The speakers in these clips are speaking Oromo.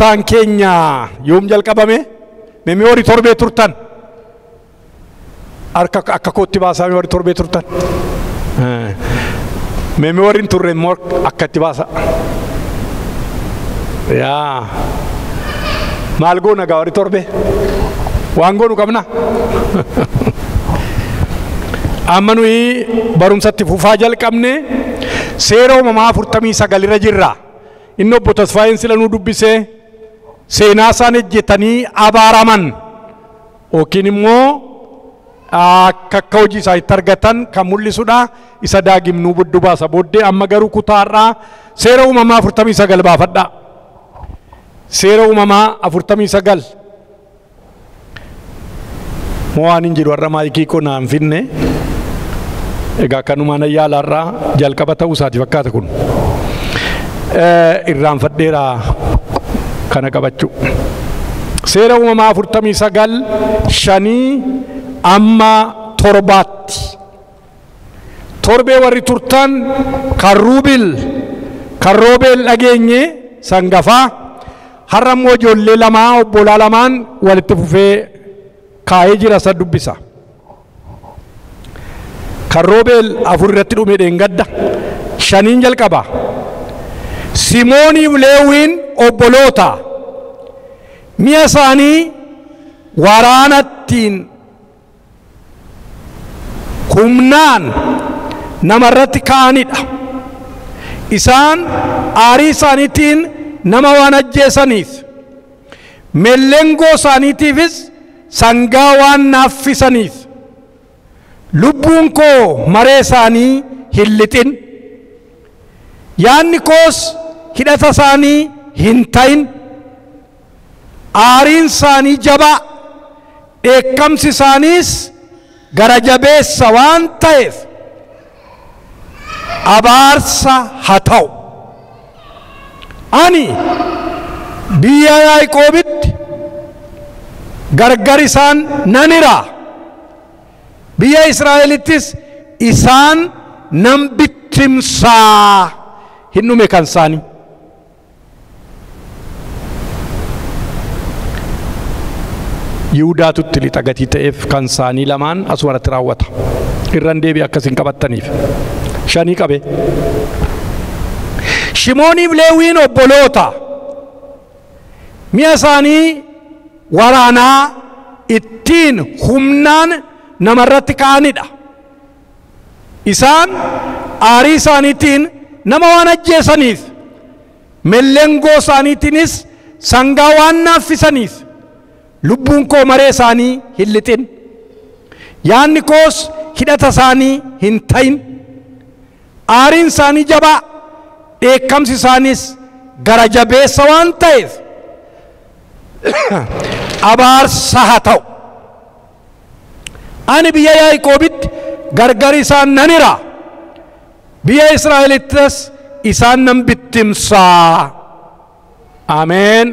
Kutaan keenya yoom jalqabame? Mee warri torbee turtan? Harka akka kootti baasaa mee warri torbee turtan? Mee warri hin turre immoo akkatti baasa. Yaa maal goona gaa warri torbee? Waan goonu qabna. Amma nuyi barumsatti fufaa jalqabne seera uumamaa 49 irra jirra. Inni obbo Tasfaayeen sila nuu dubbisee seenaa isaan hojjetanii abaaraman yookiin immoo akka hojii isaa itti argatan kan mul'isudha. Isa daagimnuu budduu baasa booddee amma garuu kutaarraa seera uumamaa 49 baafadha. Seera uumamaa 49. Moo waan hin jiru har'a maayikii koo naan finne. Egaa kanumaan ayyaalaarraa jalqaba ta'uu isaati fakkaata kun. Irraanfadheera kana qabachuu. Seera uumamaa 49 5 amma 7tti. Torbee warri turtan kan Ruubil kan Roobeel dhageenye sangafaa har'a immoo ijoollee lamaa obbolaa lamaan walitti fufee kaa'ee jira isa dubbisa. Kan Roobeel 4 irratti dhume dheengadda 5 jalqaba. Simooniif Leewiin obboloota mi'a isaanii waraanattiin humnaan namarratti ka'anidha. Isaan aarii isaaniitiin nama waan ajjeesaniif mellengoo isaaniitiifis sangaa waan naaffisaniif lubbuun koo maree isaanii hin lixin. Yaanni koos hidhata isaanii hin ta'in. Aariin isaanii jabaa dheekkamsi isaaniis gara jabeessa waan ta'eef abaarsa haa ta'u. Ani biyya Yaaqoobitti gargar isaan nan hira. Biyya Israa'elittis isaan nan bittimsaa. Hin dhume kan isaanii. Yihudaatutti lixa gatii ta'eef kan isaanii lamaan asumarratti raawwata. Irran deebii akkas hin qabattaniif. 5 qabe. Shimooniif Leewiin obboloota mi'a isaanii waraanaa ittiin humnaan namarratti ka'anidha. Isaan aarii isaaniitiin nama waan ajjeesaniif mellengoo isaaniitiinis sangaa waan naaffisaniif lubbuun koo maree isaanii hin lixin. Yaanni koos hidhata isaanii hin ta'in. Aariin isaanii jabaa dheekkamsi isaaniis gara jabeessa waan ta'eef abaarsa haa ta'u. Ani biyya Yaaqoobitti gargar isaan nan hira. Biyya Israa'elittis isaan nan bittimsaa. Ameen.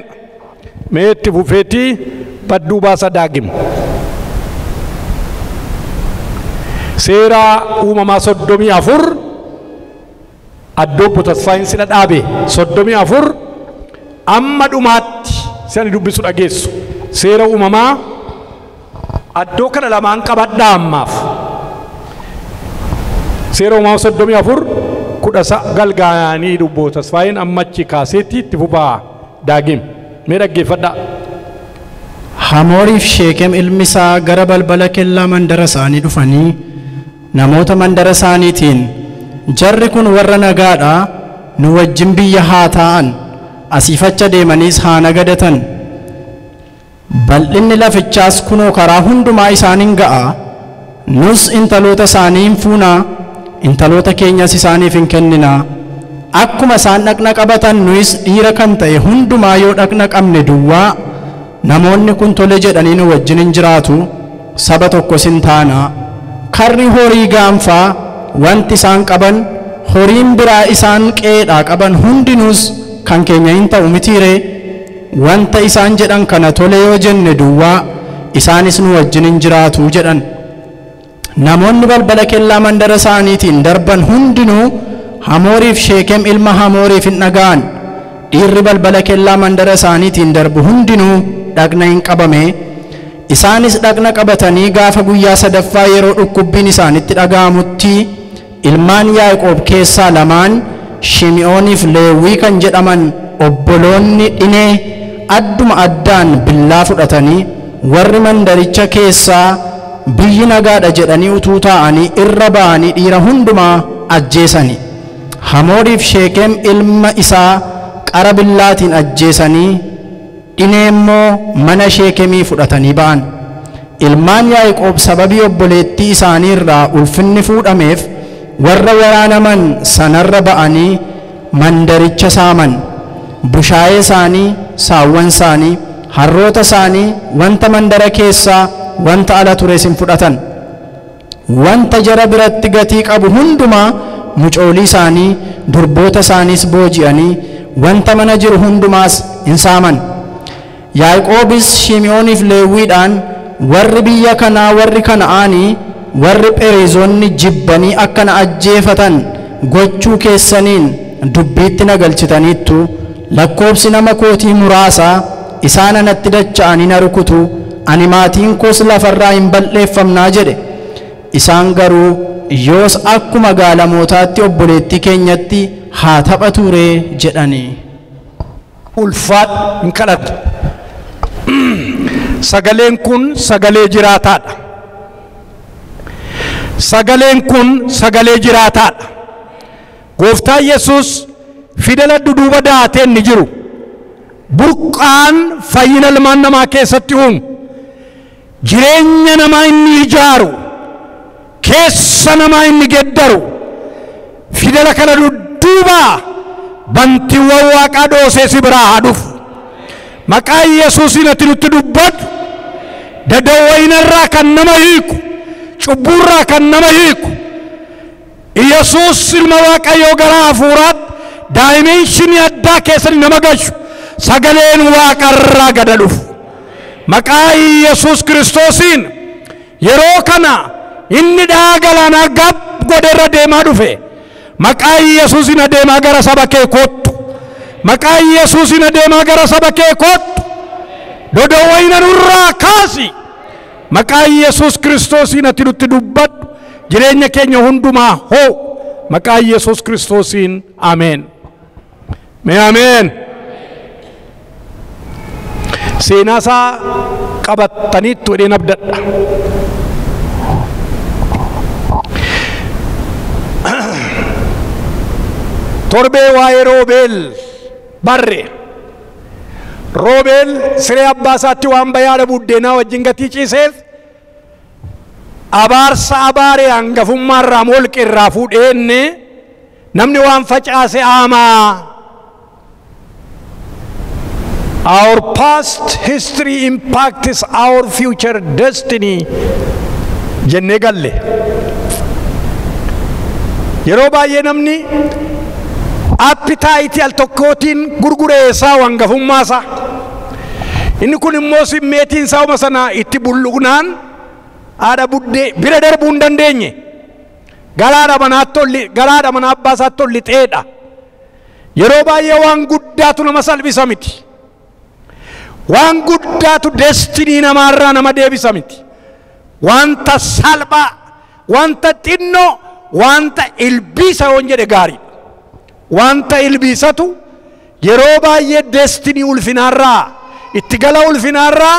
Mee itti fufeetii badduu baasa daagim. Seera uumamaa 34 addoo obbo Tasfaayin sila dhaabe 34 amma dhumaatti sani dubbisu dhageessu. Seera uumamaa addoo kana lamaan qabadhaa ammaaf. Seera uumamaa 34 19 gaanii dubbo Tasfaayin ammachi kaaseetti itti fufaa daagim. Mee dhaggeeffadhaa. Hamooriif Sheekem ilmi isaa gara balbala kellaa mandara isaanii dhufanii namoota mandara isaaniitiin jarri kun warra nagaadha nu wajjin biyya haa taa'an asiifacha deemaniis haa nagadatan. Bal'inni lafichaas kunoo karaa hundumaa isaaniin ga'a. Nus intaloota isaanii hin fuunaa intaloota keenyas isaaniif hin kenninaa. Akkuma isaan dhaqna qabatan nuyis dhiira kan ta'e hundumaa yoo dhaqna qabne duwwaa namoonni kun tole jedhanii nu wajjin hin jiraatu saba tokkos hin taanaa. Karri horii gaanfaa wanti isaan qaban horiin biraa isaan qeedhaa qaban hundinuus kan keenya hin ta'u mitiiree. Wanta isaan jedhan kana tole yoo jenne duwwaa isaanis nu wajjin hin jiraatu jedhan. Namoonni balbala kellaa mandara isaaniitiin darban hundinuu Hamooriif Sheekem ilma Hamooriif hin dhaga'an. Dhiirri balbala kellaa mandara isaaniitiin darbu hundinuu dhagna hin qabame. Isaanis dhagna qabatanii gaafa guyyaa sadaffaa yeroo dhukkubbiin isaanitti dhaga'amutti ilmaan Yaaqoob keessaa lamaan Shimi'ooniif Leewwii kan jedhaman obboloonni dhinee adduma addaan billaa fudhatanii warri mandaricha keessaa biyyi nagaadha jedhanii utuu taa'anii irra ba'anii dhiira hundumaa ajjeesani. Hamooriif Sheekem ilma isaa qara billaatiin ajjeesanii dhinee immoo mana Sheekemii fudhatanii ba'an. Ilmaan Yaaqoob sababii obboleettii isaanii irraa ulfinni fuudhameef warra waraanaman sanarra ba'anii mandaricha saaman. Bushaayee isaanii, saawwan isaanii, harroota isaanii, wanta mandara keessaa, wanta ala tures hin fudhatan. Wanta jara biratti gatii qabu hundumaa mucoolii isaanii, durboota isaaniis booji'anii wanta mana jiru hundumaas hin saaman. Yaaqoobis Shimi'ooniif Leewwiidhaan warri biyya kanaa warri Kana'aanii warri Phereezonni jibbanii akka na ajjeefatan gochuu keessaniin dubbiitti na galchitaniittu. Lakkoobsi nama kootii muraasa isaan anatti dacha'anii na rukutu, ani maatiin koos lafarraa hin balleeffamnaa jedhe. Isaan garuu yoos akkuma gaalamootaatti obboleettii keenyatti haa taphatu ree jedhanii. Ulfaadhu hin kadhatu. Sagaleen kun sagalee jiraataadha. Sagaleen kun sagalee jiraataadha. Gooftaan Yesuus fidela duduuba daatee inni jiru. Burqaan fayyina ilmaan namaa keessatti uumu. Jireenya namaa inni ijaaru. Keessa namaa inni geddaru. Fidela kana dudduuba bantiiwwan waaqaa dhoosee si biraa haa dhufu. Maqaa Yesuusiin ati nutti dubbadhu. Dadawwainarraa kan nama hiiku, cubbuurraa kan nama hiiku. Yesuus ilma Waaqayyoo gara hafuuraatti daayimeenshinii addaa keessatti nama gashu. Sagaleen waaqarraa gada dhufu. Maqaa Yesuus Kiristoosiin yeroo kana inni dhagaa galaanaa gab godhe irra deemaa dhufe. Maqaa Yesuusiin adeemaa gara saba kee kottu. Maqaa Yesuusiin adeemaa gara saba kee kottu. Dodowwayina nurraa kaasi. Maqaa Yesuus Kiristoosiin ati nutti dubbadhu. Jireenya keenya hundumaa hoo. Maqaa Yesuus Kiristoosiin ameen. Mee ameen. Seenaa isaa qabattaniittu jedheen abdadha. Torbee waa'ee Roobeel barre. Roobeel siree abbaa isaatti waan bayaadha buddeenaa wajjin gatii ciiseef abaarsa abaaree hangafummaa irraa molqe irraa fuudheenne namni waan facaase aamaa. Our past history impacts our future destiny jennee galle. Yeroo baay'ee namni appitaayitii al tokkootiin gurgureessaa hangafummaa isaa. Inni kun immoo simmeetiin isaa uma sana itti bulluqnaan haadha buddee bira darbuu hin dandeenye. Galaadha mana abbaa isaatti ol lixeedha. Yeroo baay'ee waan guddaatu nama salphisa miti. Waan guddaatu destinii namaarraa nama deebisa miti. Wanta salphaa, wanta xinnoo, wanta ilbiisa yoon jedhe gaariidha. Wanta ilbiisatu yeroo baay'ee destinii ulfinaarraa itti gala ulfinaarraa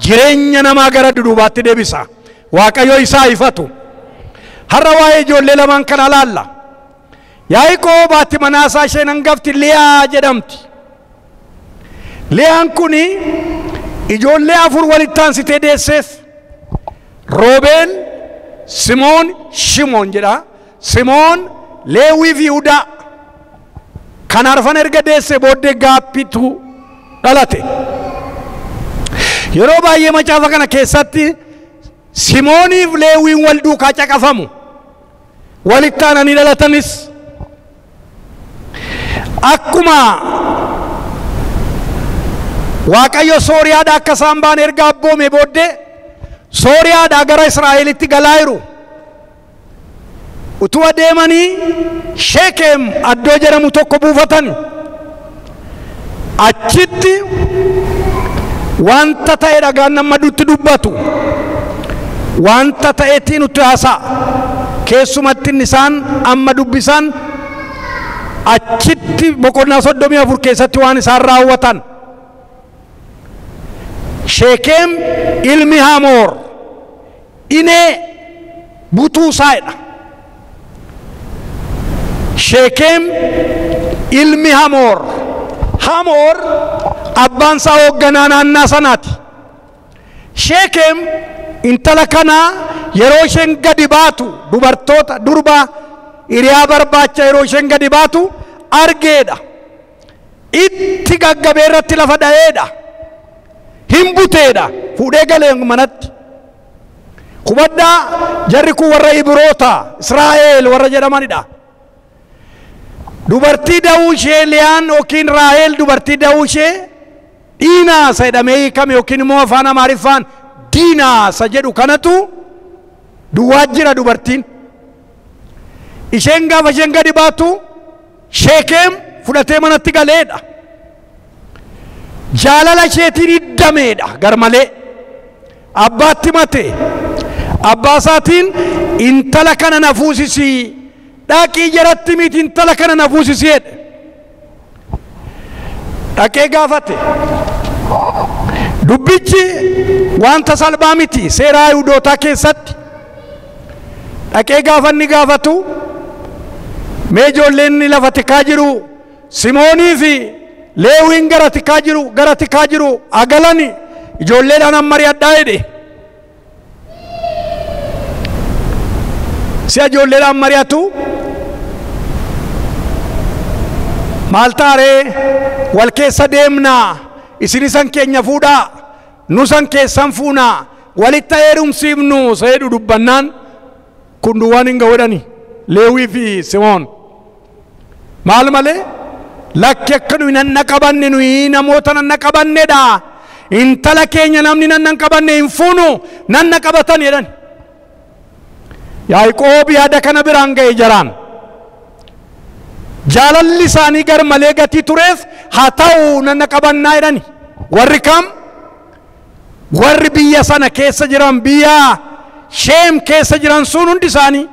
jireenya namaa gara duduubaatti deebisa. Waaqayyo isaa ifatu. Har'a waa'ee ijoollee lamaan kana laalla. Yaaqoob haati manaasaa isheen hangafti Liyaa jedhamti. Liyaan kuni ijoollee afur walitti aansitee deesseef. Roobeel, Simoon, Shimoon jedha. Simoon, Leewwii fi Yihudaa. Kan arfan erga deesse booddee gaappitu dhalate. Yeroo baay'ee macaafa kana keessatti Simooniif Leewwiin wal duukaa caqafamu. Walitti aananii dhalatanis akkuma Waaqayyo Sooriyaadhaa akka isaan ba'an erga abboome booddee Sooriyaadhaa gara Israa'elitti galaa jiru. Utuu adeemanii Sheekem addoo jedhamu tokko buufatan. Achitti wanta ta'e dhagaan nama dutti dubbatu wanta ta'eetiin nutti haasa'a. Keessumatti isaan amma dubbisan achitti boqonnaa 34 keessatti waan isaan raawwatan. Sheekem ilmi Hamoor inee butuu isaadha. Sheekem ilmi Hamoor. Hamoor abbaan isaa hoogganaa naannaa sanaati. Sheekem intala kanaa yeroo isheen gadi baatu dubartoota durbaa hiriyaa barbaacha yeroo isheen gadi baatu argeedha. Itti gaggabee irratti lafa dha'eedha. Hin buteedha. Fuudhee galee manatti. Hubadhaa jarri kun warra Ibroota Israa'el warra jedhamanidha. Dubartii da'uu ishee Liyaan yookiin Raahel dubartii da'uu ishee Diinaasa jedhamee hiikame yookiin immoo afaan Amaariffaan Diinaasa jedhu kanatu duwwaa jira dubartiin. Isheen gaafa isheen gadi baatu Sheekem fudhatee manatti galeedha. Jaalala isheetiin hiddameedha garmalee. Abbaatti mate. Abbaa isaatiin intala kana na fuusisii dhaqii jaratti miti intala kana na fuusisii jedhe. Dhaqee gaafate. Dubbichi wanta salphaa miti seera Yihuudootaa keessatti. Dhaqee gaafa inni gaafatu mee ijoolleen inni lafa tikaa jiru Simoonii fi Leewiin gara tikaa jiru agalani ijoolleedhaan amma mari'adhaa jedhe. Si'a ijoolleedhaan mari'atu maal taaree wal keessa deemnaa isin isan keenya fuudhaa nu san keessan fuunaa walitti heerumsiifnu seedhu dubbannaan kun duwwaan hin ga'u Leewii fi Simoon. Maal malee lakki akka nuyi nanna qabanne nuyi namoota nanna qabannedha. Intala keenya namni nanna hin qabanne hin fuunu nanna qabatan jedhan. Yaaqoob yaada kana biraan ga'e jaraan. Jaalalli isaanii gar malee gatii tureef haa ta'u nanna qabannaa jedhani. Warri kam? Warri biyya sana keessa jiran biyya Sheem keessa jiran sun hundi isaanii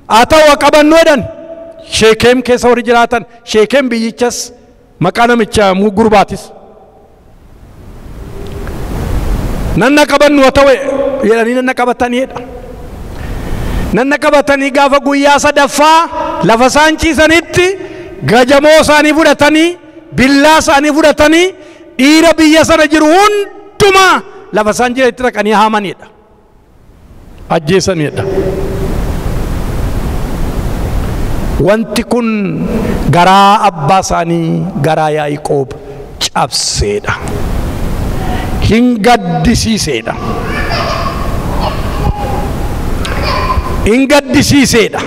haa ta'u qabannu jedhan. Sheekem keessa warri jiraatan Sheekem biyyichas maqaa namicha gurbaatis. Nanna qabannu haa ta'u jedhanii nanna qabataniidha. Nanna qabatanii gaafa guyyaa sadaffaa lafa isaan ciisanitti gajamoo isaanii fudhatanii billaa isaanii fudhatanii dhiira biyya sana jiru hundumaa lafa isaan jiranitti dhaqanii haamanidha. Ajjeesanidha. Wanti kun garaa abbaa isaanii garaa Yaaqoob cabseedha. Hin gaddisiiseedha. Hin gaddisiiseedha.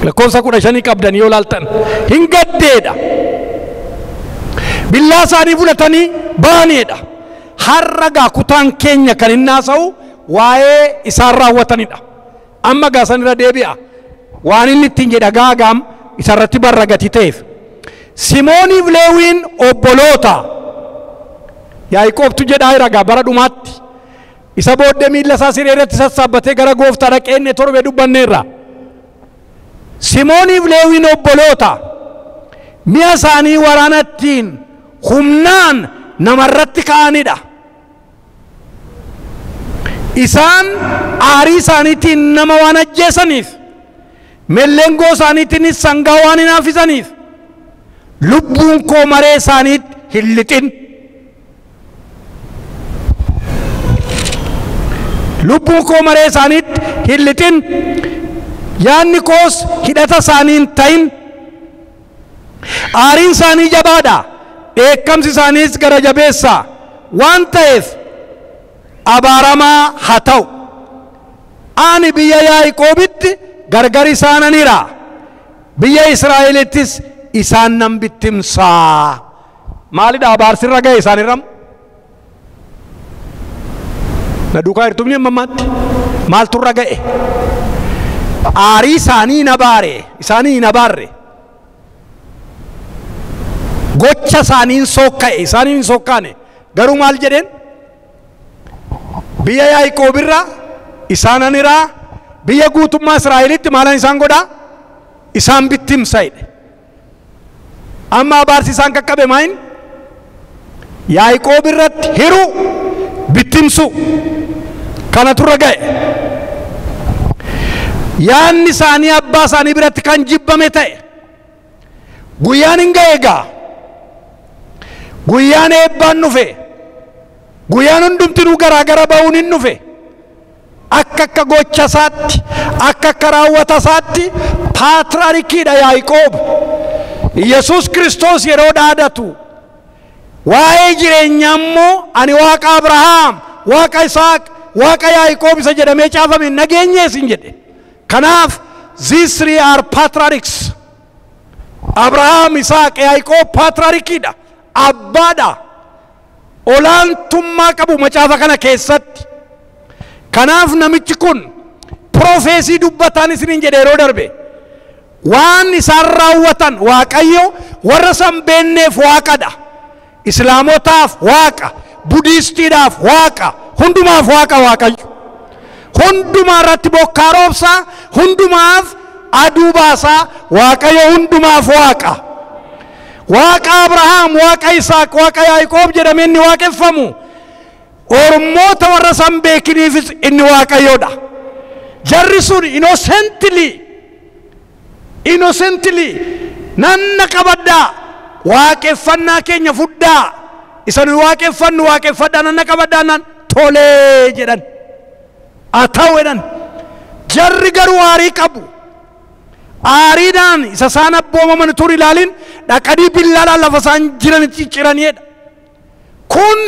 Lakkoofsa 15 qabdanii yoo laaltan hin gaddeedha. Billaa isaanii fudhatanii baaniidha. Har'a gaa kutaan keenya kan inni haasa'u waa'ee isaan raawwatanidha. Amma gaa san irra deebi'a. Waan inni ittiin jedha gaagaam isarratti barra gatii ta'eef. Simooniif Leewiin obboloota. Yaaqoobtu jedhaa jira gaa bara dhumaatti. Isa booddee miilla isaa siree irratti sassaabbatee gara gooftaa dhaqee inni torbe dubbanneerra. Simooniif Leewiin obboloota. Mi'a isaanii waraanattiin humnaan namarratti ka'anidha. Isaan aarii isaaniitiin nama waan ajjeesaniif mellengoo isaaniitiinis sangaa waan hin hafisaniif lubbuun koo maree isaaniitti hin lixin. Lubbuun koo maree isaaniitti hin lixin. Yaanni koos hidhata isaanii hin ta'in. Aariin isaanii jabaadha. Dheekkamsi isaaniis gara jabeessa. Waan ta'eef abaaramaa haa ta'u. Ani biyya Yaaqoobitti gargar isaananiira. Biyya Israa'elittis isaan nan bittimsaa. Maalidha abaarsirra ga'e isaanirra? Na duukaa hirtumni amma ammaatti maalturra ga'e? Aarii isaanii hin abaare, isaanii hin abaarre. Gocha isaaniin sookka'e, isaaniin hin sookkaane. Garuu maal jedheen? Biyya Yaaqoob irraa isaanan hiraa, biyya guutummaa Israa'elitti maalan isaan godhaa? Isaan bittimsa jedhe. Amma abaarsi isaan qaqqabe maayin? Yaaqoob irratti hiruu, bittimsu kanatu irra ga'e. Yaanni isaanii abbaa isaanii biratti kan jibbame ta'e. Guyyaan hin ga'e egaa. Guyyaan eebbaan dhufe. Guyyaan hundumtinuu garaa gara ba'uun hin dhufe. Akka akka gocha isaatti, akka akka raawwata isaatti patriarchiidha Yaaqoob. Yesuus Kiristoos yeroo dhaadatu waa'ee jireenyaa immoo ani Waaqa Abrahaam, Waaqa Isaaq, Waaqa Yaaqoob isa jedhamee caafame nageenye isin jedhe. Kanaaf these three are patriarchs. Abrahaam, Isaaq, Yaaqoob patriarchiidha. Abbaadha. Olaantummaa qabu macaafa kana keessatti. Kanaaf namichi kun prophecy dubbataan isiniin jedhe yeroo darbe. Waan isaan raawwatan Waaqayyo warra san beekneef Waaqadha. Islaamotaaf Waaqa, Budiistiidhaaf Waaqa, hundumaaf Waaqa Waaqayyo. Hundumaa irratti bokkaa roobsaa, hundumaaf aduu baasaa, Waaqayyo hundumaaf Waaqa. Waaqa Abrahaam, Waaqa Isaaq, Waaqa Yaaqoob jedhamee inni waaqeffamu. Ormoota warra san beekiniifis inni Waaqayyoodha. Jarri sun innocently nanna qabaddaa, waaqeffannaa keenya fudhaa, isa nuyi waaqeffannu waaqeffadhaa, nanna qabaddaa nan tolee jedhan. Haa ta'u jedhan. Jarri garuu aarii qabu. Aariidhaan isa isaan abboomaman tur ilaalin dhaqanii billaadhaan lafa isaan jiranitti cicciraniidha. Kun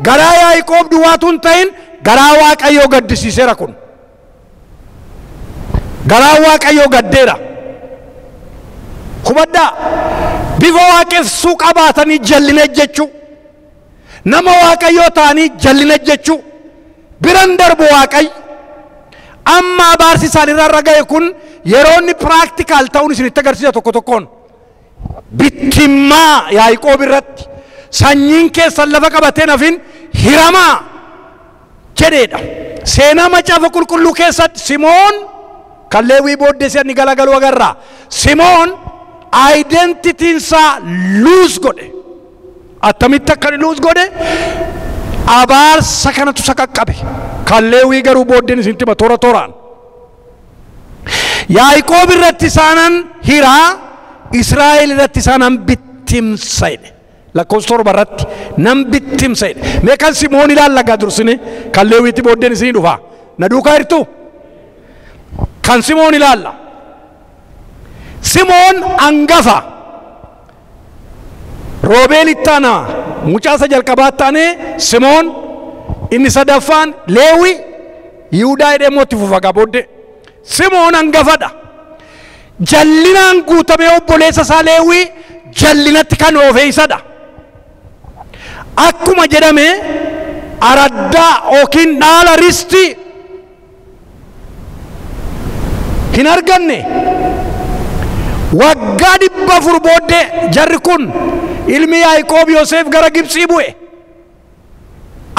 garaa Yaaqoob duwwaatu hin ta'in, garaa Waaqayyoo gaddisiiseera kun. Garaa Waaqayyoo gaddeera. Hubadhaa, bifa waaqessuu qabaatanii jallina jechuu, nama Waaqayyoo ta'anii jallina jechuu biran darbu Waaqayyo. Amma abaarsi isaanirraa irra ga'e kun yeroo inni practical ta'uun isinitti agarsiisa tokko tokkoon. Bittimmaa Yaaqoob irratti sanyiin keessan lafa qabatee nafin hiramaa jedheedha. Seenaa macaafa qulqulluu keessatti Simoon kan Leewwii booddee si'anni galagalu agarra. Simoon identitynsaa lose godhe. Attamitti akka inni lose godhe? Abaarsa kanatu isa qaqqabe. Kan Leewwii garuu booddeen isinitti hima toora tooraan. Yaaqoob irratti isaanan hiraa, Israa'el irratti isaanan bittimsa jedhe. Lakkoofsa 7 irratti nan bittimsa jedhe. Mee kan Simoon ilaalla gaa dursine, kan Leewwiitti booddeen isinii dhufa. Na duukaa jirtu? Kan Simoon ilaalla. Simoon hangafa. Roobeel ittaana, mucaa isa jalqabaa ittaanee Simoon, inni sadaffaan Leewwi, Yihudaa jedhee immoo itti fufa gaa booddee. Simoon hangafadha. Jallinaan guutamee obboleessa isaa Leewwii jallinatti kan oofe isadha. Akkuma jedhame araddaa yookiin dhaala ristii hin arganne. Waggaa 400 booddee jarri kun ilmi Yaaqoob Yoseef gara Gibxii bu'e.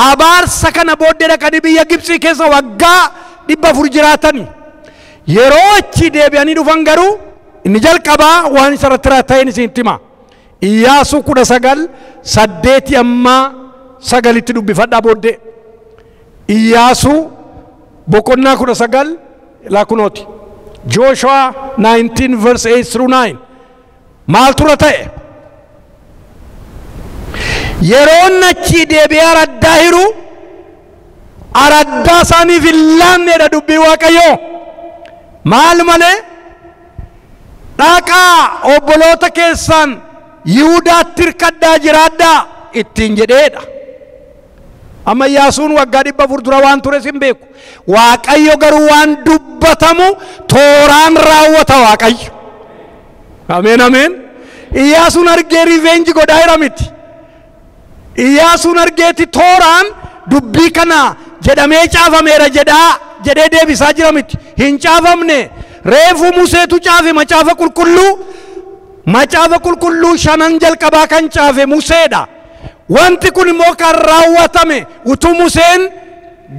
Abaarsa kana booddee dhaqanii biyya Gibxii keessa waggaa 400 jiraatani. Yeroo achi deebi'anii dhufan garuu inni jalqabaa waan isa irratti ta'een isinitti hima. Iyyaasuu 19:8 ammaa 9tti dubbifadhaa booddee. Iyyaasuu boqonnaa 19 laakunooti. Joshua 19 verse 8 through 9. Maal tura ta'e? Yeroon achii deebi'ee araddaa hiru araddaa isaaniif hin laanneedha dubbii Waaqayyoo. Maal malee? Dhaqaa obboloota keessan Yihudaatti hirkadhaa jiraadhaa ittiin jedheedha. Amma Iyyaasuun waggaa 400 dura waan ture sin beeku. Waaqayyo garuu waan dubbatamu tooraan raawwata Waaqayyo. Ameen, ameen. Iyyaasuun argee revenge godhaa jira miti. Iyyaasuun argeeti tooraan dubbii kana jedhamee caafameera jedhaa jedhee deebisaa jira miti. Hin caafamne. Reefuu Museetu caafe macaafa qulqulluu. Macaafa qulqulluu shanan jalqabaa kan caafe Museedha. Wanti kun immoo kan raawwatame utuu Museen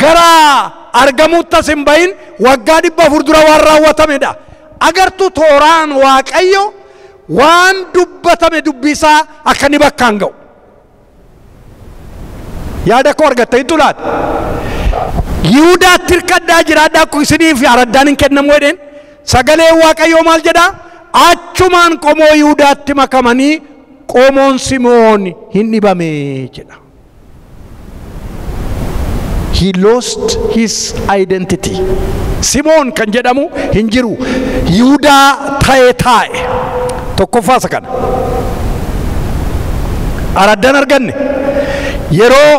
gara argamuutti as hin bahin waggaa 400 dura waan raawwatamedha. Agartuu tooraan Waaqayyo waan dubbatame dubbisaa akka inni bakkaan ga'u. Yaada koo argattaniittu laata? Yihudaatti hirkadhaa jiraadhaa isiniif araddaan hin kennamu jedheen. Sagaleen Waaqayyoo maal jedhaa? Achumaan qomoo Yihudaatti makamanii qomoon Simoon hin dhibame jedha. He lost his identity. Simoon kan jedhamu hin jiru. Yihudaa ta'ee taa'e. Tokkoffaa isa kana. Araddaan arganne. Yeroo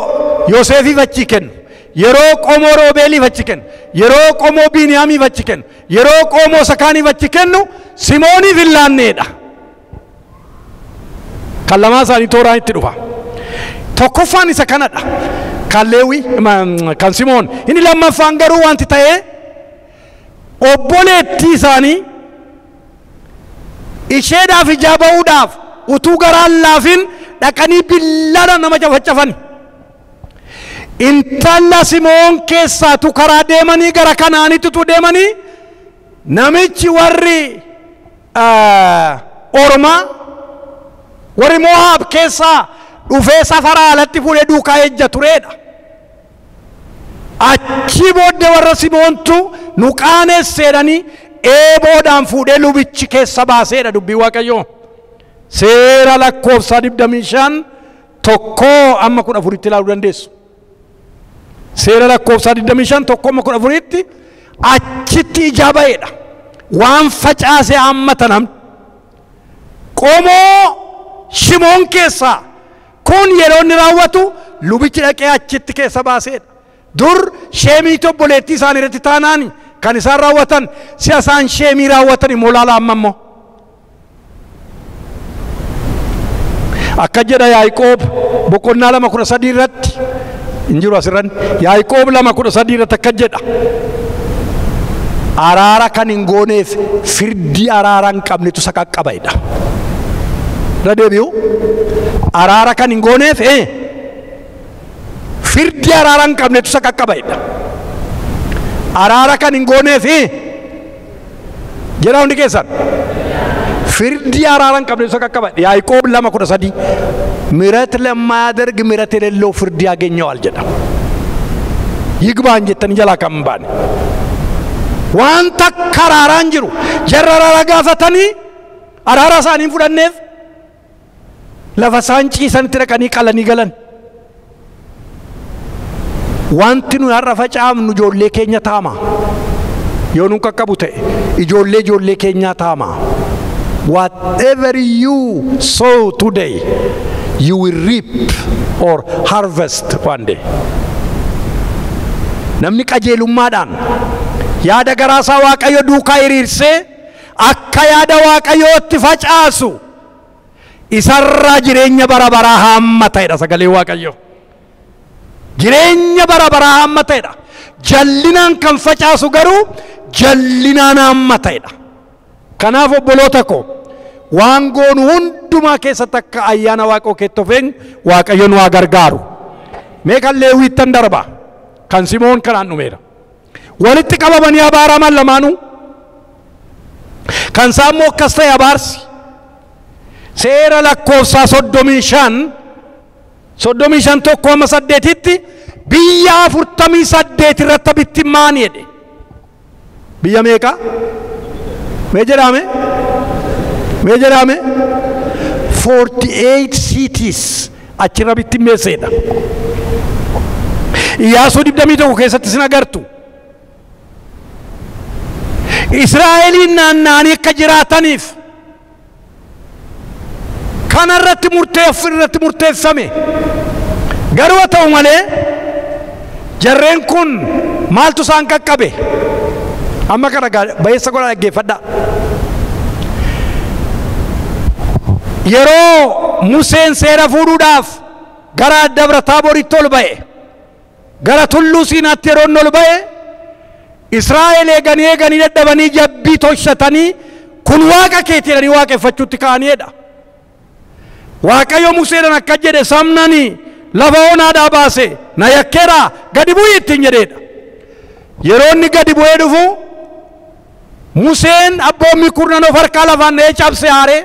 Yoosefiif achi kennu, yeroo qomoo Roobeeliif achi kennu, yeroo qomoo Biiniyaamiif achi kennu, yeroo qomoo Sakaaniif achi kennu Simooniif hin laanneedha. Kan lamaan isaanii tooraan itti dhufa. Tokkoffaan isa kanadha. Kan Leewii kan Simoon. Inni lammaffaan garuu wanti ta'ee obboleettii isaanii isheedhaaf ijaa ba'uudhaaf utuu garaan laafin dhaqanii billaadhaan nama cafacafan. Intala Simoon keessaatu karaa deemanii gara Kanaanitti utuu deemanii namichi warri Ormaa warri Mo'aab keessaa dhufee safara alatti fuudhee duukaa ejja tureedha. Achi booddee warra Simoontu nu qaanesseedhanii eeboodhaan fuudhee lubichi keessa baaseedha dubbii Waaqayyoo. Seera lakkoofsa 25 1 amma 14tti ilaaluu dandeessu. Seera lakkoofsa 25 1 amma 14tti achitti ijaa ba'eedha. Waan facaase hammata namni. Qomoo Shimoon keessaa kun yeroo inni raawwatu lubichi dhaqee achitti keessa baaseedha. Dur sheemiitu obboleettii isaanii irratti taanaani kan isaan raawwatan si'a isaan sheemii raawwatan immoo laala amma immoo. Akka jedha Yaaqoob boqonnaa 2:13 irratti hin jiru asirran. Yaaqoob 2:13 irratti akka jedha. Araara kan hin gooneef firdii araara hin qabnetu isa qaqqabaidha. Irra deebi'u. Araara kan hin gooneef firdii araara hin qabnetu isa qaqqabaidha. Araara kan hin gooneef jedha hundi keessan. Firdii araara hin qabnetu isa qaqqabaidha. Yaaqoob 2:13 ምሕረት ለማያደርግ ምሕረት የሌለው ፍርድ ያገኘዋል jedha. ይግባኝ jettanii jalaa kan hin baane. Waan takka araaraan jiru jarra araara gaafatanii araara isaanii hin fudhanneef lafa isaan ciisanitti dhaqanii qalanii galan. Wanti nuyi har'a facaafnu ijoollee keenya taama. Yoo nu qaqqabu ta'e ijoollee ijoollee keenyaa taama. Whatever you sow today, you will reap or harvest one day. Namni qajeelummaadhaan yaada garaasaa Waaqayyo duukaa hiriirsee akka yaada Waaqayyootti facaasu isarraa jireenya bara baraa haammata'edha sagalee Waaqayyo. Jireenya bara baraa haammata'edha. Jallinaan kan facaasu garuu jallinaan haammata'edha. Kanaaf obboloota koo waan goonu hundumaa keessatti akka ayyaana Waaqoo keetti of eenyu Waaqayyo nu haa gargaaru. Mee kan Leewwiittan darba kan Simoon kanaan dhumeera. Walitti qabamanii abaaraman lamaanuu. Kan isaa immoo akkas ta'e abaarsi. Seera lakkoofsaa 35 35 1 amma 8tti biyya 48 irratti bittimmaani jedhe. Biyya meeqa? Mee jedhame? Mee jedhame? 48 cities achirra bittimmeesseedha. Iyyaasuu 21 keessatti isin agartu. Israa'eliin naanna'anii akka jiraataniif kanarratti irratti murteeffame. Garuu haa ta'u malee jarreen kun maaltu isaan qaqqabe? Amma kana ba'eessa godhaa dhaggeeffadhaa. Yeroo Museen seera fuudhuudhaaf gara Dabra Taaboritti ol ba'e, gara Tulluu Siinaatti yeroo inni ol ba'e, Israa'el eeganii eeganii dadhabanii jabbii tolchatanii Kun waaqa keetii jedhanii waaqeffachuutti ka'aniidha. Waaqayyo Museedhaan akka jedhe sabnani lafa onaadhaa baase na yakkeera gadi bu'ii ittiin jedheedha. Yeroo inni gadi bu'ee dhufu Museen abboommii kurnan of harkaa lafaan dha'ee cabse aaree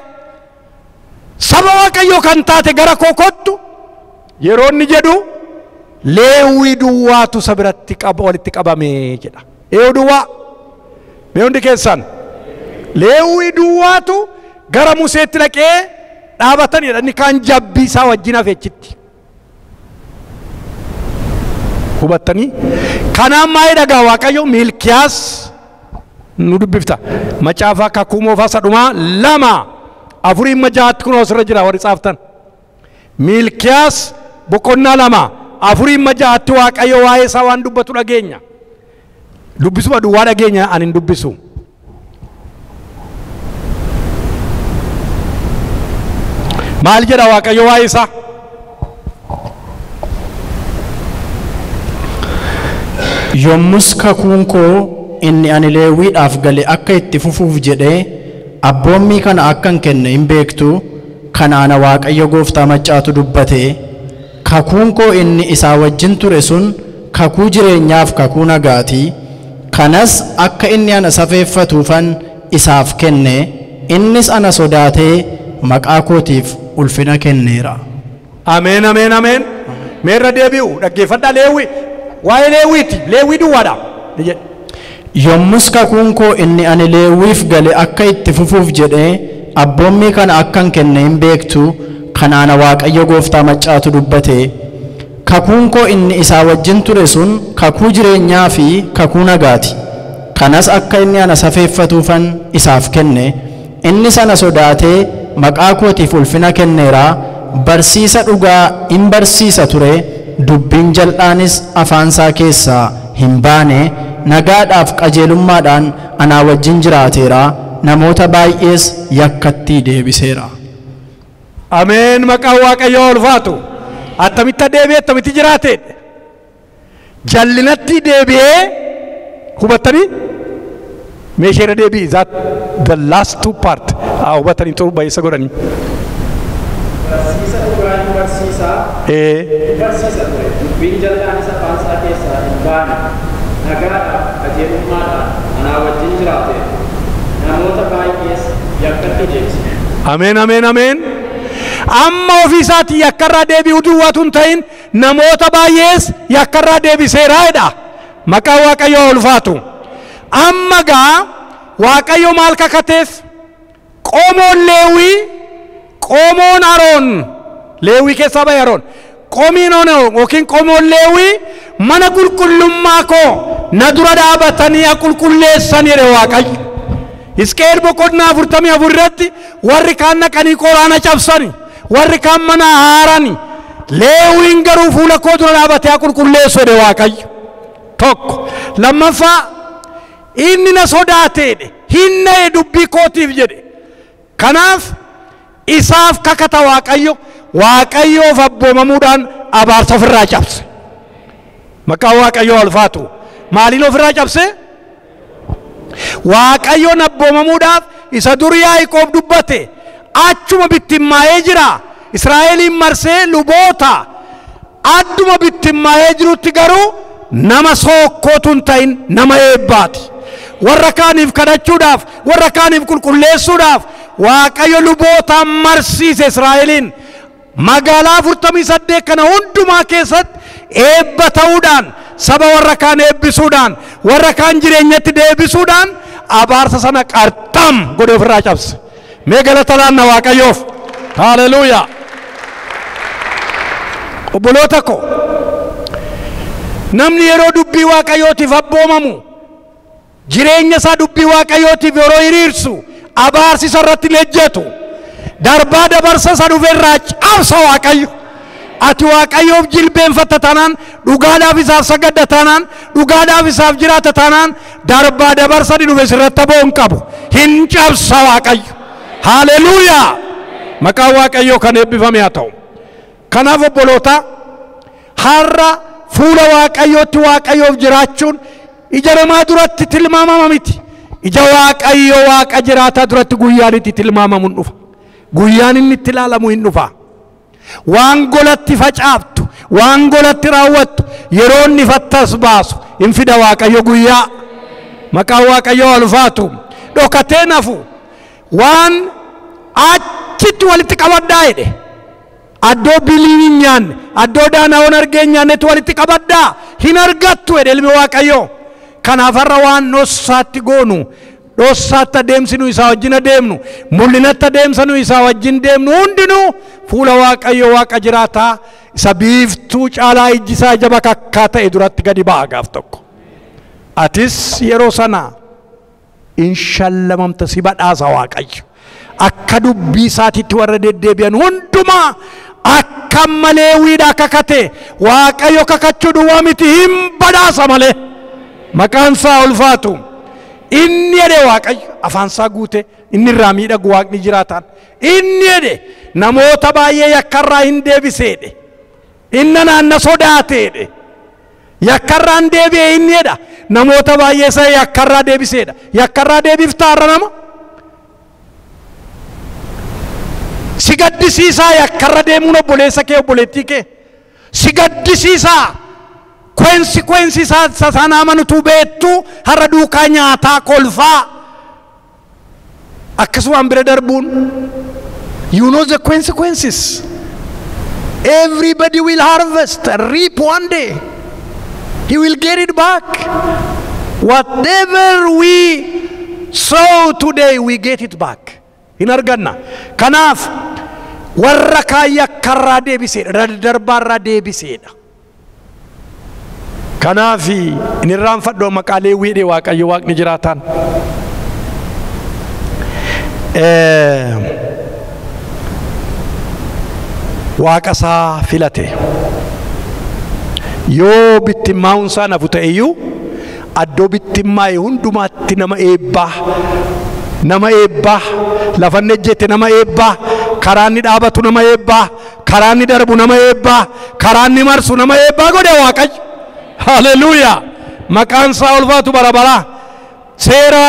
saba Waaqayyoo kan taate gara koo kottu yeroo inni jedhu Leewwii duwwaatu isa biratti walitti qabame jedha. Eeyyuu duwwaa mee hundi keessan Leewwii duwwaatu gara Museetti dhaqee dhaabatanidha. Inni kaan jabbii isaa wajjin hafe achitti. Hubattanii? Kanaan maayii dhagaa Waaqayyo Miilkiyaas nu dubbifta. Macaafa kakuu moofaa sadhumaa 2:4-6 kun asirra jira warri tsaaftan. Miilkiyaas boqonnaa 2:4-6 Waaqayyo waa'ee isaa waan dubbatu dhageenya. Dubbisuma duwwaa dhageenya ani hin dubbisu. Maal jedha Waaqayyo waa'ee isaa? Yommus kakuun koo inni ani Leewwiidhaaf gale akka itti fufuuf jedhee abboommii kana akkan kenne hin beektu kana ana Waaqayyo gooftaa maccaatu dubbate. Kakuun koo inni isaa wajjin ture sun kakuu jireenyaaf kakuu nagaati. Kanas akka inni ana safeeffatuufan isaaf kenne innis ana sodaatee maqaa kootiif ulfina kenneera. Ameen ameen ameen. Meerra deebi'u dhaggeeffadhaa Leewwii. Waa'ee Leewwiiti. Leewwii duwwaadha. Yommus kakuun koo inni ani Leewwiif gale akka itti fufuuf jedhee abboommii kana akkan kenne hin beektu kana ana Waaqayyo gooftaa maccaatu dubbate. Kakuun koo inni isaa wajjin ture sun kakuu jireenyaa fi kakuu nagaati. Kanas akka inni ana safeeffatuufan isaaf kenne innis ana sodaatee maqaa kootiif ulfina kenneera. Barsiisa dhugaa hin barsiisa ture dubbiin jal'aanis afaansaa keessaa hin baane. Nagaadhaaf qajeelummaadhaan anaa wajjin jiraateera namoota baay'ees yakkatti deebiseera. Ameen. Maqaan Waaqayyoo ulfaatu. Attamitti deebi'ee attamitti jiraate? Jallinatti deebi'ee hubattanii? Meeshaa irra deebi'i. That the last two part. Hubattanii xuru baay'isa godhanii. Barsiisa dhugaa hin barsiisaa. Barsiisa ture dubbiin jal'aanis afaansaa keessaa hin baane. Nagaadhaaf qajeelummaadhaan anaa wajjin jiraate namoota baay'ees yakkatti deebise. Ameen ameen ameen. Amma ofii isaatii yakkarraa deebi'uu duwwaatu hin ta'in namoota baay'ees yakkarraa deebiseera jedha. Maqaan Waaqayyoo ulfaatu. Amma gaa Waaqayyo maal kakateef? Qomoon Leewwii, qomoon Aroon, Leewwii keessaa ba'e Aroon. Qomiin Aroon yookiin qomoon Leewwii mana qulqullummaa koo na dura dhaabatanii haa qulqulleessan jedhe Waaqayyo. Hisqeel boqonnaa 44 irratti warri kaan naqanii qoraana cabsani, warri kaan mana haarani, Leewwiin garuu fuula koo dura dhaabatee haa qulqulleessu jedhe Waaqayyo. Tokko. Lammaffaa inni na sodaateedhe hin na'e dubbii kootiif jedhe. Kanaaf isaaf kakata Waaqayyo. Waaqayyoof abboomamuudhaan abaarsa ofirraa cabse. Maqaan Waaqayyoo ulfaatu. Maaliin ofirraa cabse? Waaqayyoon abboomamuudhaaf isa dur Yaaqoob dubbate achuma bittimmaa'ee jira. Israa'eliin marsee luboota adduma bittimmaa'ee jirutti garuu nama sookkootu hin ta'in nama eebbaati. Warra kaaniif kadhachuudhaaf, warra kaaniif qulqulleessuudhaaf Waaqayyo lubootaan marsiise Israa'eliin. Magaalaa 48 kana hundumaa keessatti eebba ta'uudhaan saba warra kaan eebbisuudhaan warra kaan jireenyatti deebisuudhaan abaarsa sana qarxam godhee ofirraa cabse. Mee galata laanna Waaqayyoof. Haleluuyaa. Obboloota ko, namni yeroo dubbii Waaqayyootiif abboomamu jireenya isaa dubbii Waaqayyootiif yeroo hiriirsu abaarsi isa irratti hin ejjetu. Darbaa dabarsa isa dhufe irraa cabsa Waaqayyo. Ati Waaqayyoof jilbeenfatta taanaan, dhugaadhaaf isaaf sagadda taanaan, dhugaadhaaf isaaf jiraata taanaan darbaa dabarsa inni dhufe sirratti aboo hin qabu. Hin cabsa Waaqayyo. Haleluuyaa. Maqaan Waaqayyoo kan eebbifame haa ta'u. Kanaaf obboloota, har'a fuula Waaqayyootti Waaqayyoof jiraachuun ija namaa duratti tilmaamama miti. Ija Waaqayyo Waaqa jiraataa duratti guyyaan itti tilmaamamu hin dhufa. Guyyaan inni itti ilaalamu hin dhufa. Waan golatti facaaftu, waan golatti raawwattu, yeroo inni fattas baasu hin fida Waaqayyo guyyaa. Maqaan Waaqayyoo ulfaatu. Dhokatee nafu waan achitti walitti qabaddaa jedhe. Addoo biliin hin nyaanne, addoo daanaa'oon argee hin nyaannetti walitti qabaddaa hin argattu jedhe ilmi Waaqayyoo. Kanaaf har'a waan dhossaatti goonu, dhossaatti adeemsinu isaa wajjin adeemnu, mul'inatti adeemsinu isaa wajjin deemnu hundinuu fuula Waaqayyoo Waaqa jiraataa isa biiftuu caalaa ijji isaa ija bakakkaa ta'e duratti gadi ba'a gaaf tokko. Atis yeroo sana in shallamamta, si badhaasa Waaqayyo. Akka dubbii isaatiitti warra deddeebi'an hundumaa akka malee wiidhaa kakate Waaqayyo kakachuu duwwaa miti, hin badhaasa malee. Maqaan isaa ulfaatu. Inni jedhe Waaqayyo afaan isaa guute, inni irraa miidhagu Waaqni jiraataan. Inni jedhe namoota baay'ee yakkarraa hin deebiseedhe. Inni naanna sodaateedhe. Yakkarraa hin deebi'e inni jedha. Namoota baay'ee isa yakkarraa deebiseedha. Yakkarraa deebiftaa har'a nama? Si gaddisiisaa yakkarra deemuun obboleessa kee, obboleettii kee. Si gaddisiisaa. Consequence isaa sana amanutu beektu har'a duukaa nyaataa kolfaa. Akkasumaan bira darbuun, you know the consequences. Everybody will harvest and reap one day. He will get it back. Whatever we sow today, we get it back. Hin arganna. Kanaaf warra kaan yakkarraa deebiseedha, daddarbaarraa deebiseedha. Kanaaf hin irraanfadhu maqaa Leewwiidhe Waaqayyo Waaqni jiraataan. Waaqa isaa filate. Yoo bittimmaa'uun isaa nafu ta'e iyyuu addoo bittimmaa'e hundumaatti nama eebbaa, nama eebbaa, lafa inni ejjete nama eebbaa, karaa inni dhaabatu nama eebbaa, karaa inni darbu nama eebbaa, karaa inni marsu nama eebbaa godhe Waaqayyo. Haleluuyaa! Maqaan isaa ulfaatu bara baraa. Seera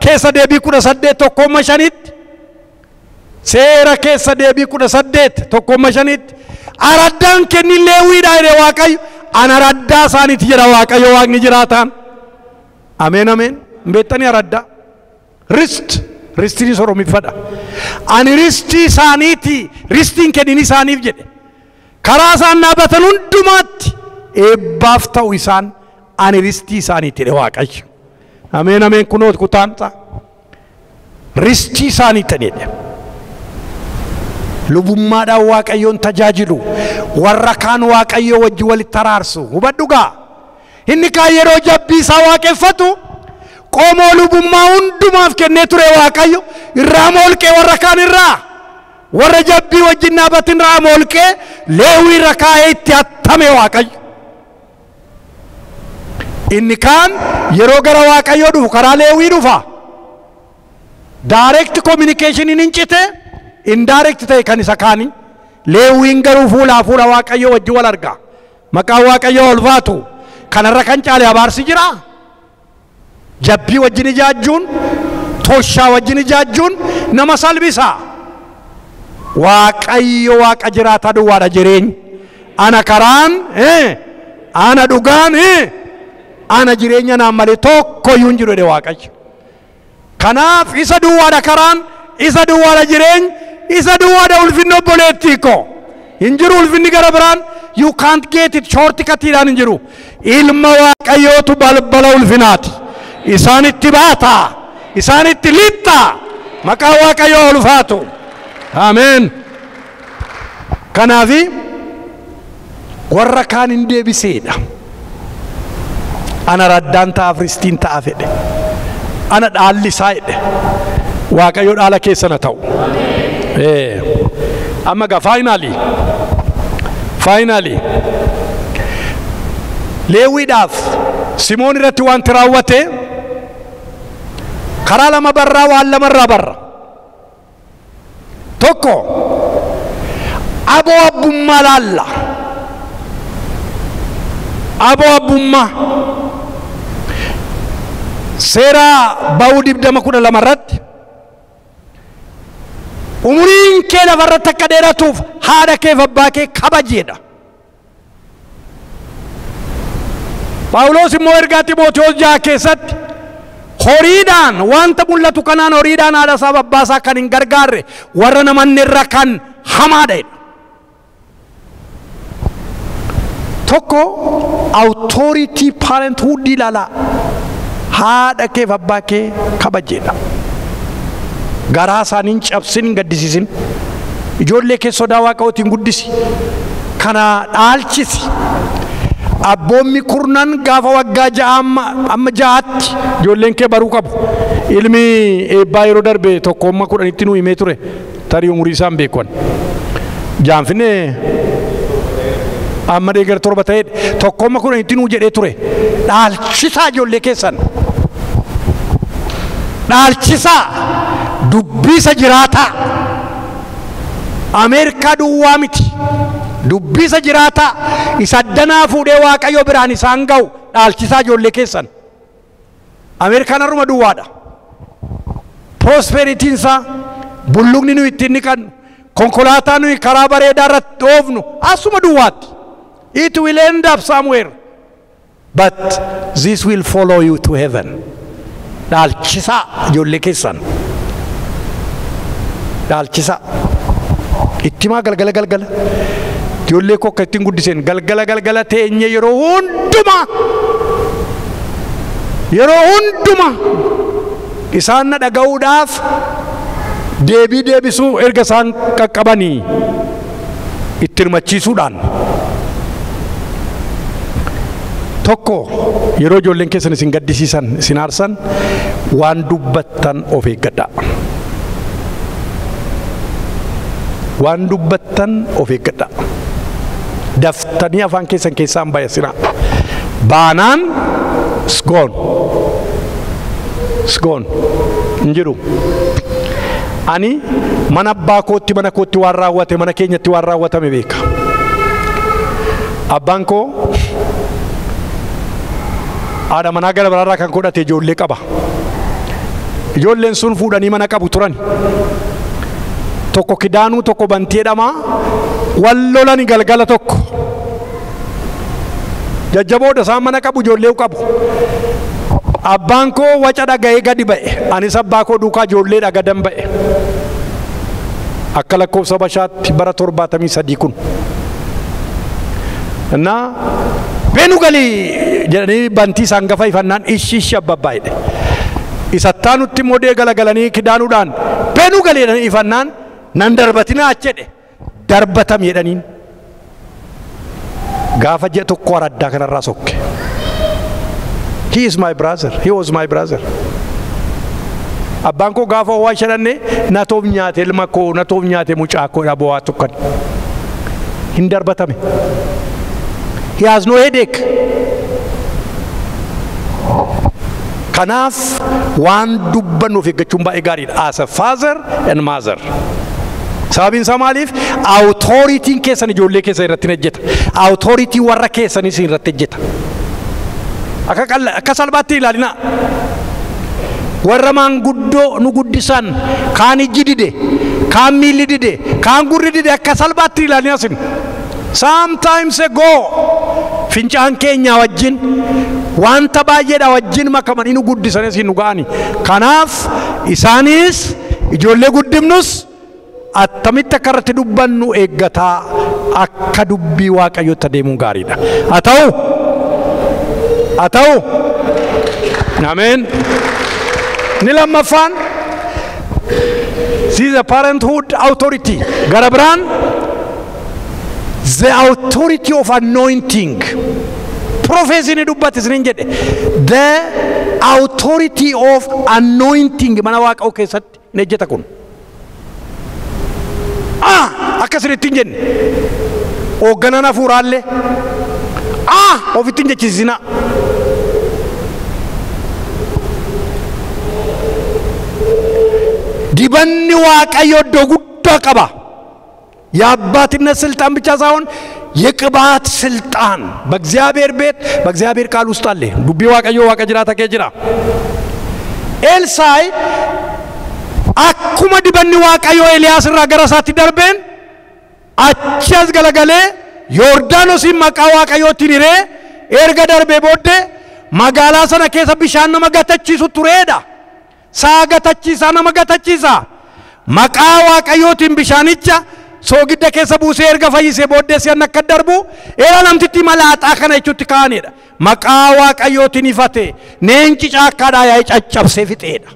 keessa deebii 18:1-5tti, seera keessa deebii 18:1-5tti, araddaan kenni Leewwiidha jedhe Waaqayyo. Ana araddaa isaaniiti jedha Waaqayyo Waaqni jiraataan. Ameen ameen. Hin beektanii araddaa? Rist. Ristiin soromiffadha. Ani ristii isaaniiti, ristiin kennin isaaniif jedhe. Karaa isaan dhaabatan hundumaatti eebbaaf ta'u isaan, ani ristii isaaniiti jedhe Waaqayyo. Ameen ameen. Kunoo kutaan ta'a. Ristii isaaniiti jedhe. Lubummaadhaan Waaqayyoon tajaajilu, warra kaan Waaqayyo wajji walitti araarsu. Hubadhu gaa. Inni kaan yeroo jabbii isaa waaqeffatu qomoo lubummaa hundumaaf kennee ture Waaqayyo irraa moolqee, warra kaan irraa, warra jabbii wajjin dhaabatin irraa moolqee Leewwii irra kaa'ee itti attame Waaqayyo. Inni kaan yeroo gara Waaqayyoo dhufu karaa Leewwii dhufa. Direct communication hin cite, indirect ta'e kan isa kaanii. Leewwiin garuu fuulaa fuula Waaqayyoo wajjin wal arga. Maqaan Waaqayyoo ulfaatu. Kanarra kan caale abaarsi jira. Jabbii wajjin ijaajjuun, toshaa wajjin ijaajjuun nama salphisa. Waaqayyo Waaqa jiraataa duwwaadha jireenya. Ana karaan, ana dhugaan, ana jireenya, naan malee tokko iyyuu hin jiru jedhe Waaqayyo. Kanaaf isa duwwaadha karaan, isa duwwaadha jireenya, isa duwwaadha ulfinni obboleettii koo. Hin jiru ulfinni gara biraan, you can't get it, shortcutiidhaan hin jiru. Ilma Waaqayyootu balbala ulfinaati. Isaanitti baata, isaanitti lixxa. Maqaan Waaqayyoo ulfaatu. Ameen. Kanaafi warra kaan hin deebiseedha. Ana raddaan ta'aaf, ristiin ta'a fedhe. Ana dhaalli isaa jedhe. Waaqayyo dhaala keessa na ta'u. Amma gaa finally. Finally. Leewwiidhaaf Simoon irratti wanti raawwate karaa lama barraa, waan lamarraa barra. Tokko, aboo abbummaa laalla. Aboo abbummaa. Seera ba'uu 20:12 irratti umuriin kee lafarratti akka dheeratuuf haadha kee fi abbaa kee kabajeedha. Phaawulos immoo ergaa Ximootiyoos 6 keessatti horiidhaan wanta mul'atu kanaan horiidhaan haadha isaa fi abbaa isaa kan hin gargaarre warra namanne irra kan hamaadha jedha. Tokko authority parenthood ilaalaa haadha kee fi abbaa kee kabajeedha. Garaa isaanii hin cabsin, hin gaddisiisin. Ijoollee kee sodaa Waaqayyootiin guddisi. Kana dhaalchisi. Abboommi kurnan gaafa waggaa 6 amma 6tti ijoolleen kee baruu qabu. Ilmi eebbaa yeroo darbe 1-10tti nu himee ture. Tarii umurii isaan beekuun. Jaanfinee amma deegar 7 ta'edha. 1-10tti nu jedhee ture. Dhaalchisaa ijoollee keessan. Dhaalchisaa dubbisa jiraataa. Ameerikaa duwwaa miti. Dubbisa jiraataa isa danaa fuudhee Waaqayyo biraan isaan ga'u dhaalchisaa ijoollee keessan. Ameerikaan haruma duwwaadha. Prosperitiin isaa bulluqni nuyi ittiin niqannu, konkolaataa nuyi karaa bareedaa irratti oofnu asuma duwwaatti. It will end up somewhere, but this will follow you to heaven. Dhaalchisaa ijoollee keessan. Dhaalchisaa. Ittimaa galgala galgala. Ijoollee koo akka ittiin guddiseen galgala galgala teenye yeroo hundumaa isaan na dhaga'uudhaaf deebii deebisuu erga isaan qaqqabanii itti hirmachiisuudhaan. Tokko yeroo ijoolleen keessan isin gaddisiisan isin aarsan waan dubbattan of eeggadhaa. Waan dubbattan of eeggadhaa. Daftanii afaan keessan keessaa hin bayasinaa. Baanaan it's gone. It's gone. Hin jiru. Ani mana abbaa kootti mana kootti waan raawwate mana keenyatti waan raawwatame beeka. Abbaan koo haadha manaa gara biraarraa kan godhate ijoollee qaba. Ijoolleen sun fuudhanii mana qabu turan. Tokko Kidaanuu tokko Bantii jedhama. Wal lolani galgala tokko. Jajjaboodha isaan mana qabu ijoollee qabu. Abbaan koo waca dhaga'ee gadi ba'e. Anis abbaa koo duukaa ijoolleedha gadan ba'e. Akka lakkoofsa Habashaatti bara 73 kun. Innaa beenu galii jedhanii bantii isaan gafa ifannaan ishi ishi abbabbaa jedhe. Isattaa nutti immoo dee galagalanii Kidaanuudhaan beenu galii jedhanii ifannaan nan darbatinaa jedhe. Darbatam jedhaniin. Gaafa ji'a tokko araddaa kanarraa sokke. He is my brother. He was my brother. Abbaan koo gaafa ho'aa shadhanne natoof nyaate ilma koo natoof nyaate mucaa koo dha bo'aa tokkan. Hin darbatame. He has no headache. Kanaaf waan dubbannu of eeggachuun baay'ee gaariidha. As a father and mother. Sababiin isaa maaliif? Authoritiin keessan ijoollee keessan irratti hin hojjeta. Authority warra keessanis irratti hojjeta. Akka salphaatti ilaalinaa. Warra maanguddoo nu guddisan kaan ijji dide, kaan miilli dide, kaan gurri dide akka salphaatti ilaalinaa sin. Sometimes ago fincaan keenya wajjin wanta baay'eedha wajjin makamanii nu guddisanis nu ga'ani. Kanaaf isaanis ijoollee guddifnus attamitti akka irratti dubbannu eeggataa akka dubbii Waaqayyootti adeemuun gaariidha. Haa ta'u haa ta'u. Ameen. Ni lammaffaan this is a parenthood authority. Gara biraan the authority of anointing. Prophecy ni dubbate isiniin jedhe. The authority of anointing mana Waaqaa keessatti hin ejjeta kun. Akka isinitti hin jenne. Hoogganaan hafuuraallee ofitti hin jechisiisinaa. Dibanni Waaqayyo iddoo guddaa qaba. የአባትነት ስልጣን ብቻ ሳይሆን የቅባት ስልጣን በእግዚአብሔር ቤት በእግዚአብሔር ቃል ውስጥ አለ። ዱቢ Waaqayyo Waaqa jiraata kee jira. Elsaayi akkuma dibanni Waaqayyoo Eeliyaas irraa gara isaatti darbeen achi as galagalee Yordaanosiin maqaa Waaqayyootiin hiree erga darbee booddee magaalaa sana keessa bishaan nama gatachiisu tureedha. Saa gatachiisaa nama gatachiisa. Maqaa Waaqayyootiin bishaanicha soogidda keessa buusee erga fayyisee booddee si'an akka darbu era namtitti malaaxaa kana jechuutti kaa'anidha. Maqaa Waaqayyootiin ifate neenci caakkaadhaa yaa'ee caccabsee fixeedha.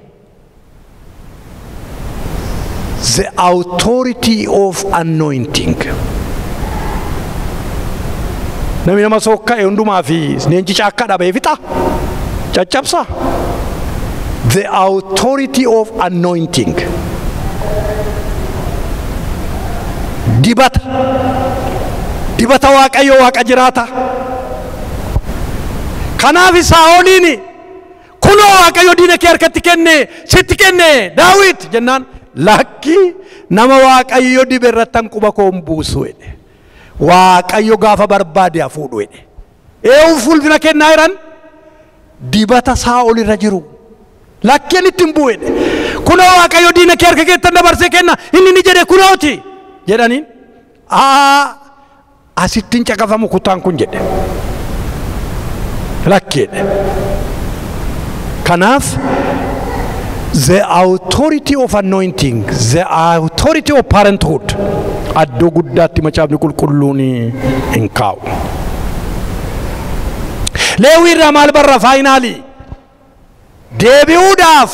The authority of anointing. Namni nama sokka'e hundumaa fi neenci caakkaadhaa ba'ee fixa caccabsa. The authority of anointing. Dibata. Dibata Waaqayyo Waaqa jiraata. Kanaaf Saa'oliin kunoo Waaqayyo diina kee harkatti kenne sitti kenne Daawit jennaan lakki nama Waaqayyo dibe irratti an quba koo hin buusu jedhe. Waaqayyo gaafa barbaade haa fuudhu jedhe. Eenyuuf ulfina kennaa jiran dibata Saa'ol irra jiru. Lakkeen ittiin bu'u jedhe. Kunoo Waaqayyo diina kee harka keettan dabarsee kenna inni ni jedhe kunooti jedhaniin asittiin caqafamu kutaan kun jedhe. Lakkeedhe. Kanaaf the authority of anointing, the authority of parenthood addoo guddaatti macaafni qulqulluun hin kaa'u. Leewwii irraa maal barra faayinaalii? Deebi'uudhaaf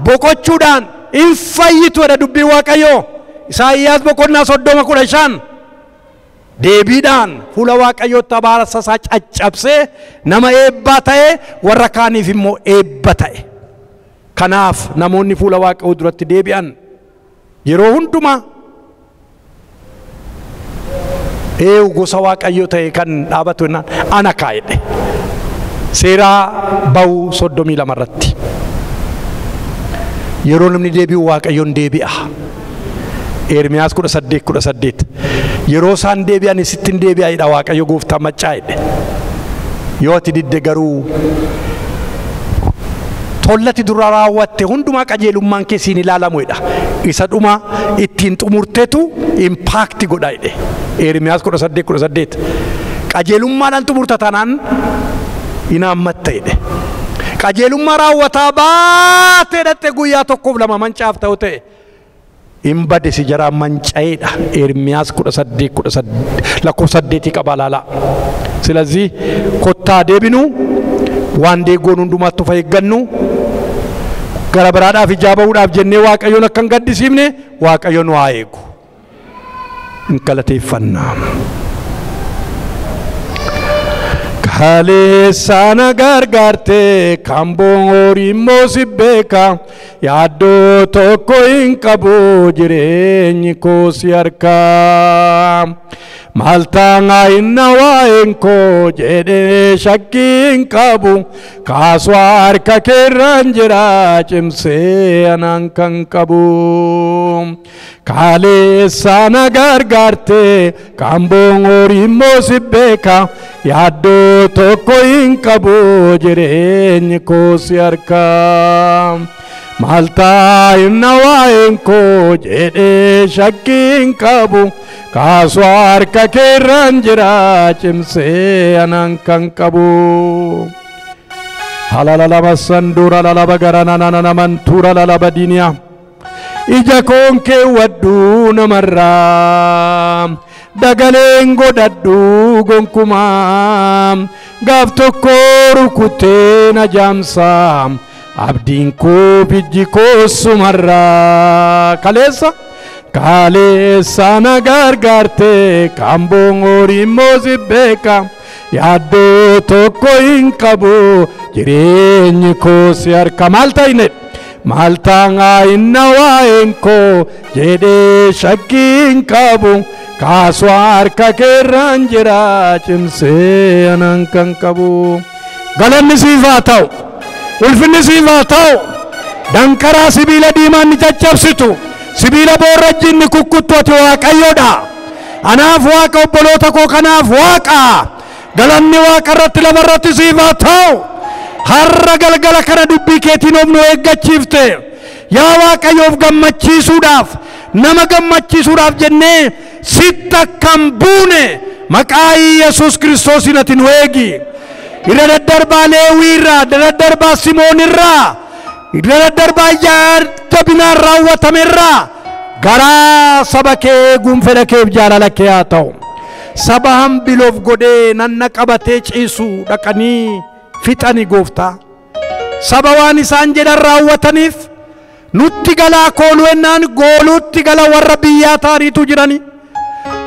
boqochuudhaan hin fayyitu jedha dubbii Waaqayyoo. Isaayyaas boqonnaa 30:15 deebiidhaan fuula Waaqayyootti abaarsa isaa caccabsee nama eebbaa ta'e warra kaaniif immoo eebba ta'e. Kanaaf namoonni fuula Waaqayyoo duratti deebi'an yeroo hundumaa eewu gosa Waaqayyoo ta'e kan dhaabatu jennaan ana kaa'edhe. Seeraa ba'uu 32 irratti. Yeroo namni deebi'u Waaqayyoon deebi'a. Ermiyaas 18:18 yeroo isaan deebi'an sittin deebi'a jedha Waaqayyo gooftaa maccaa jedhe. Yoo ati didde garuu tollati dura raawwatte hundumaa qajeelummaan kee siin ilaalamu jedha. Isa dhuma ittiin xumurtetu impaakti godha jedhe. Ermiyaas 18:18 qajeelummaadhaan xumurta taanaan hin hammatta jedhe. Qajeelummaa raawwataa baatee dhatte guyyaa tokkoof lama mancaaf ta'u ta'e hin bade si jaraa manca'eedha. Ermiyaas 18:18 lakkoofsa 8 qaba laalaa. Silazii kottaa deebinu waan deeggoon hundumaatti of eeggannu gara biraadhaaf ijaa ba'uudhaaf jennee Waaqayyoon akka hin gaddisiifne Waaqayyo nu haa eegu. Hin galateeffannaa. Kaleessa na gargaarte kan boori immoo si beeka yaaddoo tokko hin qabu jireenyi koo si harka. Maal ta'a inna waa'een koo jedhee shakkii hin qabu kaasuu harka keerraan jira cimsee anaan kan qabu. Kaleessa na gargaarte kan boori immoo si beeka yaaddoo tokko hin qabu jireenyi koo si harka. Maal ta'a inna waa'een koo jedhee shakkii hin qabu kaasuu harka keerraan jira cimsee anaan kan qabu. Halalala sanduura lalaba garananana mantuura lalaba diiniyaa. Ija koon keewwadhu namarraa dagaleen godhadhu gonkumaa gaaf tokko rukutee na jaamsaa abdiin koo ijji koo sumarraa. Kaleessa kaleessa na gargaarte kan boori immoo si beeka yaaddoo tokko hin qabu jireenyi koo si harka. Maal ta'ine maal ta'a inna waa'een koo jedhee shakkii hin qabu kaasuu harka keerraan jira cimsee anaan kan qabu. Galanni siif haa ta'u, ulfinni siif haa ta'u. Dankaraa sibiila diimaan ni caccabsitu, sibiila boorrajjiin ni kukkuttu ati Waaqayyoodha. Anaaf Waaqa obboloota koo kanaaf Waaqa. Galanni Waaqa irratti lafa irratti siif haa ta'u. Har'a galgala kana dubbii keetiin of nu eeggachiifte. Yaa Waaqayyoof gammachiisuudhaaf, nama gammachiisuudhaaf jennee sitti akka hin buune maqaa Yesuus Kiristoosiin ati nu eegi. Irra daddarbaa Leewii irraa, irra daddarbaa Simoon irraa, irra daddarbaa jabinaan raawwatame irraa garaa saba kee eeguun fedha keef jaalala kee haa ta'u. Saba hambiloof godhee nanna qabatee ciisu dhaqanii fixani gooftaa. Saba waan isaan jedhan raawwataniif nutti galaa kooluu ennaan gooluutti gala warra biyyaa ta'aniitu jirani.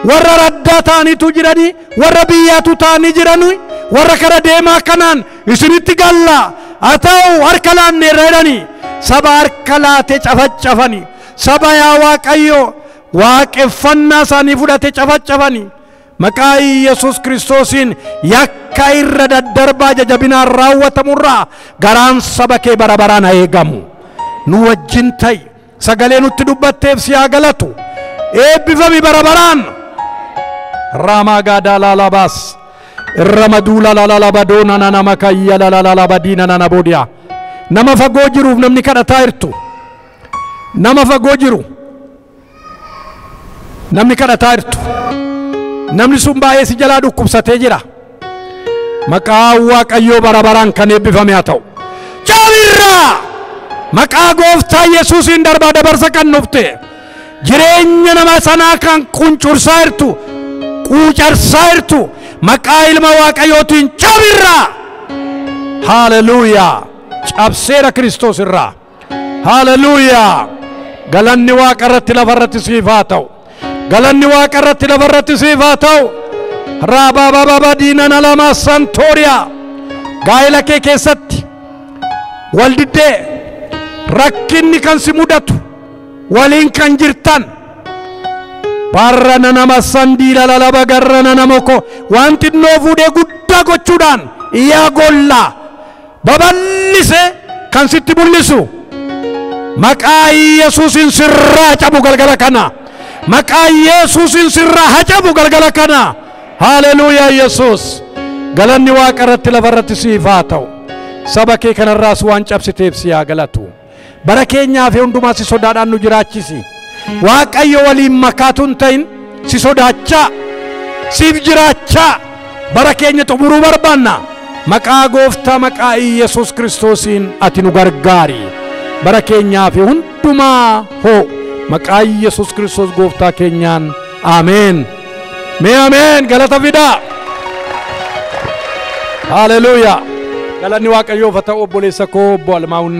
Warra raddaa ta'aniitu jirani. Warra biyyaatu ta'anii jirani. Warra kara deemaa kanaan isinitti galla haa ta'u harka laanneerra jedhani. Saba harka laate cafaccafani. Saba yaa Waaqayyo waaqeffannaa isaanii fudhate cafaccafani. Maqaa Yesuus Kiristoosiin yakka irra daddarbaa jajabinaan raawwatamurraa garaan saba kee bara baraan haa eegamu. Nu wajjin ta'i. Sagalee nutti dubbatteef si haa galatu. Eebbifami bara baraan. Raamaa gaadaa laalabaas. Irra maduula laalalabadoona nama kayya laalalabadiina nana boodiyaa. Nama fagoo jiruuf namni kadhataa jirtu. Nama fagoo jiru. Namni kadhataa jirtu. Namni sun baay'ee si jalaa dhukkubsatee jira. Maqaa Waaqayyoo bara baraan kan eebbifame haa ta'u. Cabirraa maqaa gooftaa Yesuusiin darbaa dabarsa kan dhufte jireenya nama sanaa kan quncursaa jirtu, quucarsaa jirtu maqaa ilma Waaqayyootiin cabirraa. Haleluuyaa! Cabseera Kiristoos irraa. Haleluuyaa! Galanni Waaqa irratti lafa irratti siif haa ta'u. Galanni Waaqa irratti lafa irratti siif haa ta'u. Raabaa diinana lama santooriyaa. Gaa'ela kee keessatti waldiddee rakkinni kan si mudatu waliin kan jirtan barra nama sandiila lalaba garra nama ko waan xinnoo fuudhee guddaa gochuudhaan yaa gollaa babal'ise kan sitti mul'isu maqaa Yesuusiin sirraa cabu galgala kana. Maqaa Yesuusiin sirraa hacabu galgala kana. Haleluuyaa Yesuus. Galanni Waaqa irratti lafa irratti siif haa ta'u. Saba kee kanarraas waan cabsiteef si haa galatu. Bara keenyaa fi hundumaa si sodaadhaan nu jiraachisi. Waaqayyo waliin makaatu hin ta'in si sodaachaa, siif jiraachaa bara keenya xumuruu barbaanna. Maqaa gooftaa maqaa Yesuus Kiristoosiin ati nu gargaari. Bara keenyaa fi hundumaa hoo maqaa Yesuus Kiristoos gooftaa keenyaan ameen. Mee ameen galata fidaa. Haleluuyaa. Galanni Waaqayyoof haa ta'u obboleessa koo obbo Almaa'uun.